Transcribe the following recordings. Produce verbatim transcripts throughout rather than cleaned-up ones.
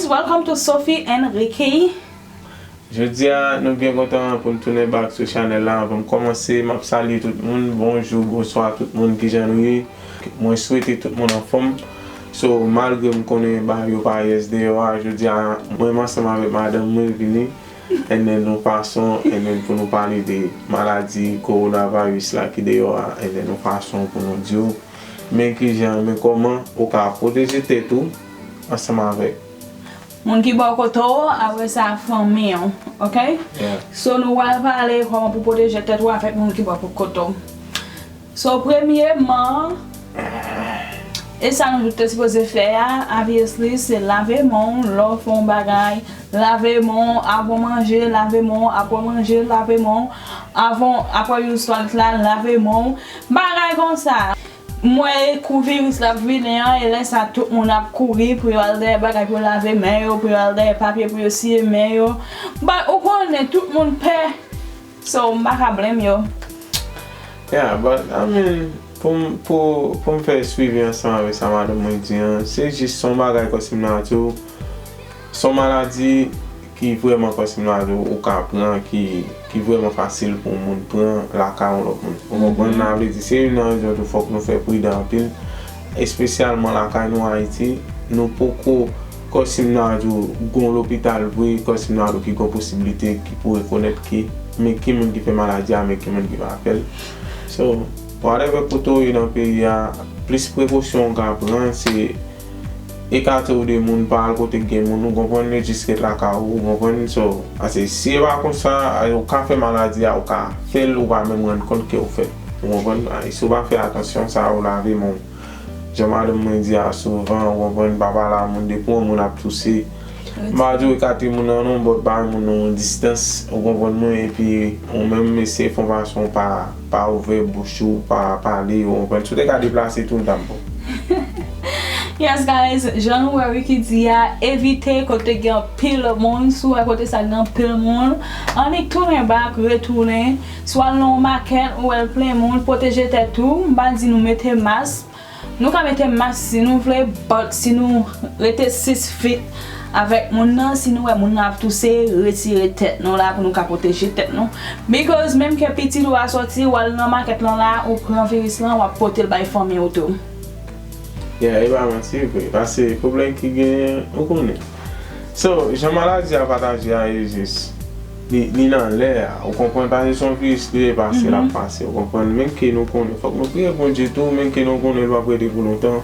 Welcome to Sophie and Ricky. Jodi a, nou byen kontan pou n tounen back sou chanèl la. Anvan m kòmanse, m ap salye tout moun. Bonjou, bonswa tout moun, kijan nou ye? Mwen swete tout moun anfòm. So, malgre m konnen bagay yo pa yes deyò a, jodi a, mwen menm ansanm avèk madanm mwen vini. And then yon fason, and then pou nou pale de maladi kowonaviris la ki deyò a, and then yon fason pou nou di w, men kijan, men kòman ou ka pwoteje tèt ou ansanm avèk moun ki bò kote w, apre sa fanmi w, ok? Yeah. So nou pral pale kòman pou pwoteje tèt ou avèk moun ki bò kote w. So premyèman, e sa nou tout te sipoze fè a, obviously, se lave men w, lè w fè yon bagay, lave men w avan w manje, lave men w apre w manje, lave men w avan, apre w use twalèt la, lave men w, bagay konsa. M wè kou viris la ap vini an, e lè sa tout moun ap kouri pou yo al dèyè bagay pou yo lave men yo, pou yo al dèyè papye pou yo siye men yo. But ou konnen tout moun pè. So, m pa ka blame yo. Yeah, but, I mean, pou m, pou, pou m fè swivi ansanm avèk sa madanm mwen di an, se jis se yon bagay kòm si m ta di w, se yon maladi ki vrèman kòm si m ta di w, ou ka pran, ki, ki vrèman fasil pou yon moun pran lakay yon lòt moun. Ou konprann? Sa vle di, se youn nan rezon tou fòk nou fè pridan anpil, espesyalman lakay nou Ayiti, nou poko, kòm si m ta di w, gon lopital vre, kòm si m ta di w ki gon posiblite ki pou rekonèt ki, men ki moun ki fè maladi a, men ki moun ki pa fè l. So, whatever kote w ye nan peyi a, plis prekosyon w ka pran, se ekate w de moun, pa al kote k gen moun, ou konprann, e jis ret lakay ou, ou konprann. So, paske si e pa konsa, ou ka fè maladi a, ou ka fè l, ou pa menm rann kont ke w fè l. Ou konprann? A, si w pa fè atansyon, sa ou lave men w. Jan madanm mwen di a souvan, ou konprann, pa pale a moun, depi yon moun ap touse, m pa di w ekate moun nan non, but bay moun nan yon distans, ou konprann mwen, epi ou menm eseye fè yon fason pa, pa ouvè bouch ou, pa pale, ou konprann. Si w te ka deplase tou, l t ap bon. Yes, guys, jan nou wè Ricky di a, evite kote gen anpil moun. Si w wè kote sa gen anpil moun, annik tounen back, retounen. Si w al nan yon makèt, ou wè l plen moun, pwoteje tèt ou. M pa di nou mete mas. Nou ka mete mas si nou vle, but si nou rete sis feet avèk moun nan, si nou wè moun nan ap touse, retire tèt nou la pou nou ka pwoteje tèt nou. Because menm ke pitit ou a sòti, w al nan makèt lan la, ou pran viris lan, w ap pote l bay fanmi w tou. Yeah, e pa manti vre, paske pwoblèm ki genyen, ou konnen. So, jan maladi a pataje a, e jis, li, li nan lè a, ou konprann, paske se yon viris li ye, pase l ap pase, ou konprann, men ke nou konnen, fòk nou priye Bondye tou, men ke nou konnen l p ap rete pou lontan.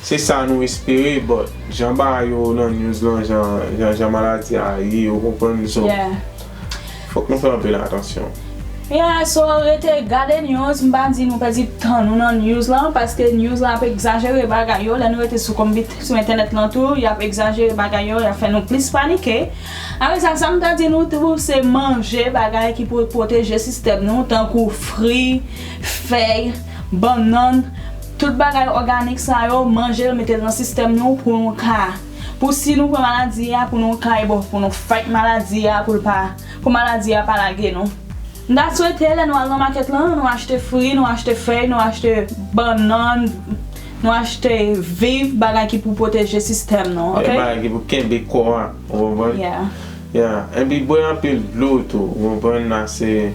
Se sa nou espere, but jan bagay yo nan news lan, jan, jan, jan maladi a ye, ou konprann, so, fòk nou fè anpil atansyon. Yeah, so rete gade news, m pa di nou pèdi tan nou nan news lan, paske news lan ap egzajere bagay yo, lè nou rete sou konbit, sou entènèt lan tou, y ap egzajere bagay yo, y ap fè nou plis panike. Apre sa, sa m ta di nou tou, se manje bagay ki pou pwoteje sistèm nou, tankou fri, fèy, bannann, tout bagay òganik sa yo, manje l, mete l nan sistèm nou pou nou ka, pou si nou pran maladi a, pou nou ka able, pou nou fight maladi a, pou l pa, pou maladi a pa lage nou. M ta swete lè nou al nan makèt lan, nou achte fri, nou achte fèy, nou achte bannann, nou achte viv, bagay ki pou pwoteje sistèm nou, ok? Bagay ki pou kenbe kò a, ou konprann? Yeah. Yeah. Epi bwè anpil dlo tou, ou konprann? Ase,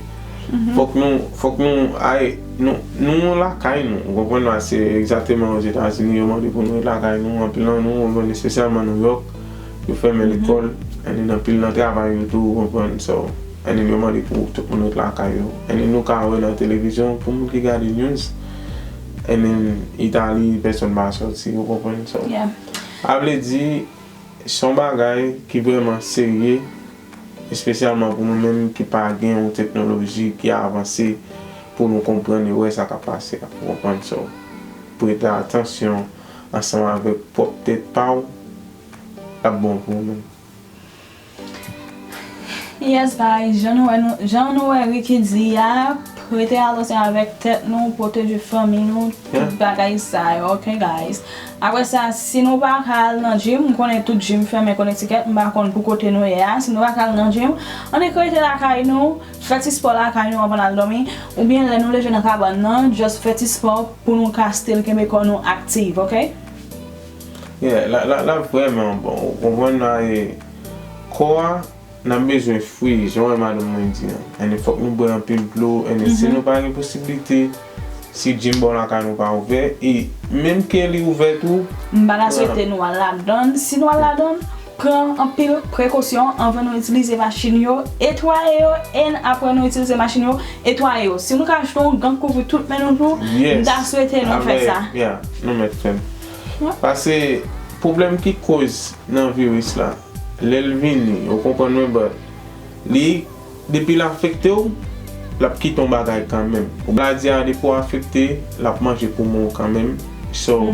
fòk nou, fòk nou, ay, nou, nou lakay nou, ou konprann? Ase egzakteman Ozetazini, yo mande pou nou ret lakay nou, anpil nan nou, ou konprann, espesyalman Nouyòk, yo fèmen lekòl, and then anpil nan travay yo tou, ou konprann? So, and then yo mande pou tout moun ret lakay yo. And then nou ka wè nan televizyon, pou moun ki gade news, and then Itali, pèsonn pa sòti, ou konprann? So, yeah. A vle di, se yon bagay ki vrèman serye, espesyalman pou nou menm ki pa gen yon teknoloji ki avanse pou nou konprann e wè sa k ap pase a, ou konprann? So, prete atansyon ansanm avèk pwòp tèt pa w, l ap bon pou ou menm. Yes, guys, jan nou wè, nou, jan nou wè Ricky di a, prete atansyon avèk tèt nou, pwoteje fanmi nou, tout bagay sa yo, ok, guys? Apre sa, si nou pa ka al nan gym, m konnen tout gym fèmen Connecticut, m pa konn pou kote nou ye a, si nou pa ka al nan gym, annik rete lakay nou, fè ti spò lakay nou anvan n al dòmi, oubyen lè nou leve nan kabann nan, just fè ti spò pou nou ka still kenbe kò nou aktif, ok? Yeah, la, la, la vrèman bon. Ou konprann la, e kò a, n ap bezwen fwi, jan w wè madanm mwen di an. And then fòk nou bwè anpil dlo, and then si nou pa gen posiblite, si gym bò lakay nou pa ouvè, e menm ke li ouvè tou, m pa ka swete nou al ladann. Si nou al ladann, pran anpil prekosyon anvan nou itilize machin yo, etwaye yo, and apre nou itilize machin yo, etwaye yo. Si nou ka achte yon gant kouvri tout men nou tou, m ta swete nou fè sa. Yeah, nou mèt fè l. Paske pwoblèm ki koz nan viris la, lè l vini, ou konprann mwen, but li, depi l afekte w, l ap kite yon bagay kanmenm. Maladi a, depi w afekte, l ap manje poumon w kanmenm. So,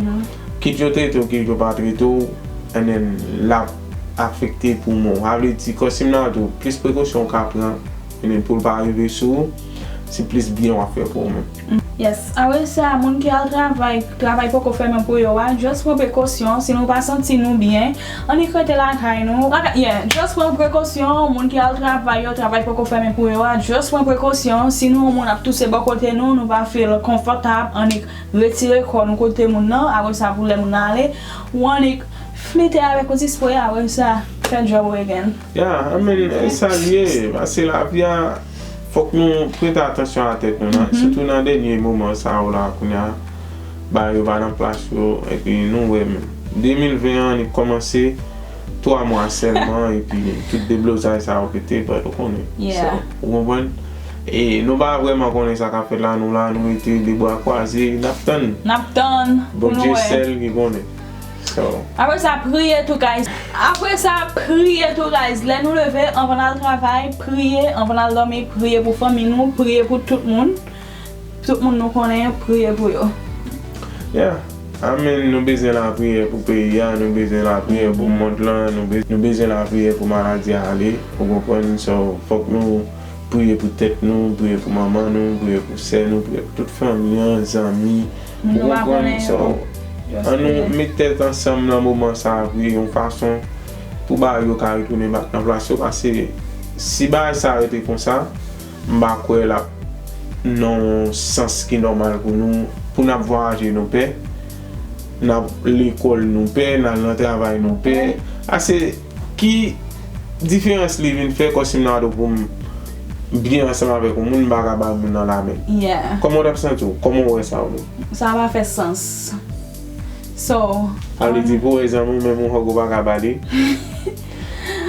kit yo trete w, kit yo pa trete w, and then l ap afekte poumon w. Sa vle di, kòm si m ta di w, plis prekosyon w ka pran, and then pou l pa rive sou ou, se plis byen w ap fè pou ou menm. Yes. Apre sa, moun ki al travay, travay poko fèmen pou yo a, just pran prekosyon. Si nou pa santi nou byen, annik rete lakay nou. Lakay, yeah, just pran prekosyon. Moun ki al travay yo, travay poko fèmen pou yo a, just pran prekosyon. Si nou yon moun ap touse bò kote nou, nou pa feel konfòtab, annik retire kò nou kote moun nan. Apre sa, pou lè moun nan ale, ou annik flite avèk yon ti spray, apre sa, fè djòb ou again. Yeah, I mean, e sa l ye, paske lavi a, fòk nou prete atansyon a tèt nou, nan, sitou nan dènye moman sa yo la, kounye a, bagay yo pa nan plas yo, epi nou wè menm. De mil ven an, li kòmanse twa mwa sèlman, epi tout deblozay sa yo pete, but ou konnen. Yeah. So, ou konprann? E nou pa vrèman konnen sa k ap fèt la, nou la, nou rete de bra kwaze, n ap tann. N ap tann pou nou wè. Bondye sèl ki konnen. So. Apre sa, priye tou, guys. Apre sa, priye tou, guys. Lè nou leve, anvan n al travay, priye, anvan n al dòmi, priye pou fanmi nou, priye pou tout moun. Tout moun nou konnen, priye pou yo. Yeah. Amen. Nou bezwen lapriyè pou peyi a, nou bezwen lapriyè pou mond lan, nou be-, nou bezwen lapriyè pou maladi a ale. Ou konprann? So, fòk nou priye pou tèt nou, priye pou manman nou, priye pou sè nou, priye pou tout fanmi an, zanmi. Moun nou pa konnen yo. So, ann nou met tèt ansanm nan moman sa a, priye yon fason pou bagay yo ka retounen back nan plas yo, paske si bagay sa rete konsa, m pa kwè l ap nan yon sans ki nòmal pou nou, pou n ap vwayaje nou pè, n ap lekòl nou pè, n al nan travay nou pè. Ase ki diferans li vin fè kòm si m nan do pou m byen ansanm avèk yon moun, m pa ka bay moun nan lamen? Yeah. Kòman w t ap santi w? Kòman w wè sa ou menm? Sa pa fè sans. So, sa vle di pou wè zanmi w menm yon hug ou pa ka ba li?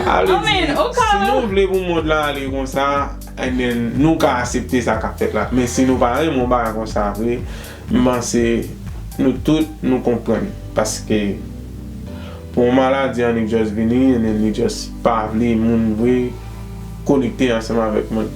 Sa vle di, si nou vle pou mond lan ale konsa, and then nou ka aksepte sa k ap fèt la. Men si nou pa renmen yon bagay konsa vre, m panse nou tout nou konprann. Paske pou yon maladi annik just vini, and then li just pa vle moun vre konekte ansanm avèk moun.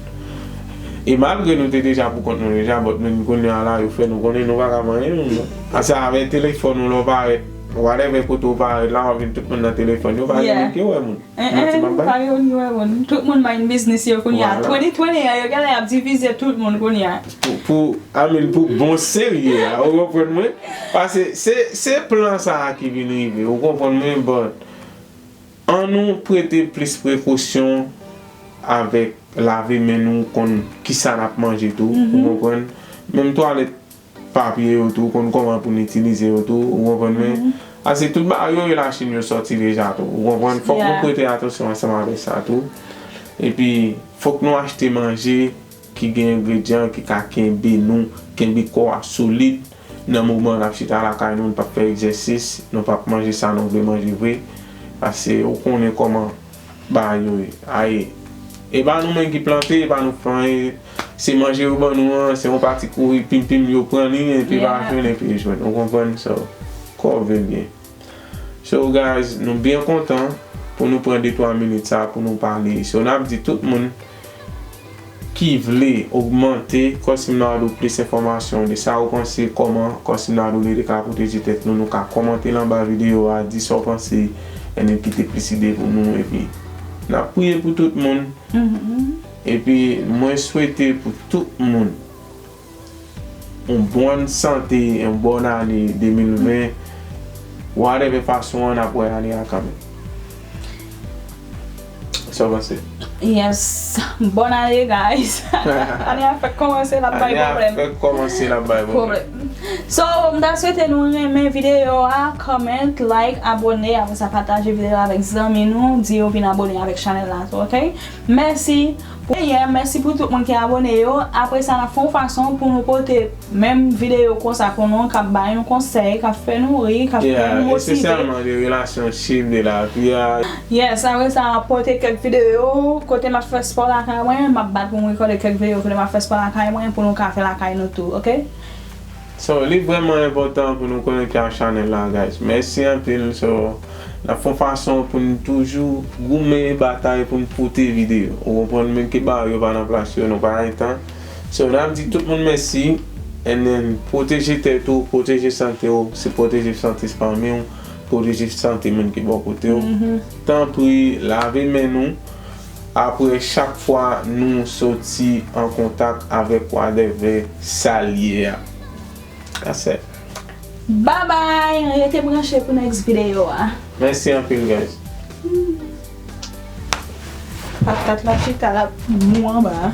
E malgre nou te deja pou kont nou deja, but men kounye a la, yo fè nou konnen nou pa ka manyen moun non. Paske avèk telefòn ou lè w parèt, whatever kote w parèt la, w ap jwenn tout moun nan telefòn yo, pa gen moun ki wè moun. Manti m ap bay? Pa gen moun ki wè moun. Tout moun mind business yo kounye a. Twenty twenty an, yo genlè ap divize tout moun kounye a. Pou, pou, I mean, pou bon serye a, ou konprann mwen? Paske se, se plan sa a ki vin rive, ou konprann mwen? But, ann nou prete plis prekosyon avèk lave men nou, konn kisa n ap manje tou, ou konprann? Menm twalèt papye yo tou, konn kòman pou n itilize yo tou, ou konprann mwen? Paske tout bagay yo, yo Lachin yo sòti deja tou, ou konprann? Fòk nou prete atansyon ansanm avèk sa tou. Epi, fòk nou achte manje ki gen engredyan ki ka kenbe nou, kenbe kò a solid nan moman n ap chita lakay nou, nou p ap fè egzèsis, nou p ap manje sa nou vle manje vre. Paske ou konnen kòman bagay yo ye. Ay, e pa nou menm ki plante, e pa nou k fè anyen. Se manje yo ban nou an, se yon pati kouri pim pim yo pran li, epi pa jwenn, epi yo jwenn. Ou konprann? So, kò w vle l byen. So, guys, nou byen kontan pou nou pran de twa minit sa pou nou pale. So, n ap di tout moun ki vle ogmante Kòs Simnado plis enfòmasyon de sa ou panse, kòman Kòs Simnado li te ka pwoteje tèt nou, nou ka kòmante l anba videyo a, di sa w panse, and then kite plis ide pou nou, epi n ap priye pou tout moun. Epi mwen swete pou tout moun yon bòn sante, yon bòn ane de mil ven, whatever fason an, n ap wè ane a kanmenm. Sa w panse? Yes. Bòn ane, guys. Ane a fèk kòmanse, l ap bay pwoblèm. Ane a fèk kòmanse, l ap bay pwoblèm. So, m ta swete nou renmen videyo a, comment, like, abone, apre sa pataje videyo a avèk zanmi nou, di yo vin abone avèk chanèl la tou, ok? Mèsi. Pou, yeah, mèsi pou tout moun ki abone yo. Apre sa, n ap fè yon fason pou nou pote menm videyo konsa pou nou, k ap bay nou konsèy, k ap fè nou ri, k ap fè nou motive. Espesyalman de relasyonship, de lavi a. Yes, apre sa, m ap pote kèk videyo kote m ap fè spò lakay mwen, m ap bat pou m rekòde kèk videyo kote m ap fè spò lakay mwen pou nou ka fè lakay nou tou, ok? So, li vrèman enpòtan pou nou konekte ak chanèl la, guys. Mèsi anpil. So, n ap fè yon fason pou n toujou goumen e batay pou n pote videyo. Ou konprann, menm ke barè yo pa nan plas yo, nou pa gen tan. So, n ap di tout moun mèsi. And then, pwoteje tèt ou, pwoteje sante w, se pwoteje sante fanmi w, pwoteje sante moun ki bò kote w. Tanpri, lave men nou apre chak fwa nou soti an kontak avèk whatever sa l ye a. That's it. Bye bye, rete branche pou next videyo a. Mèsi anpil, guys. Patat la chita la mou anba.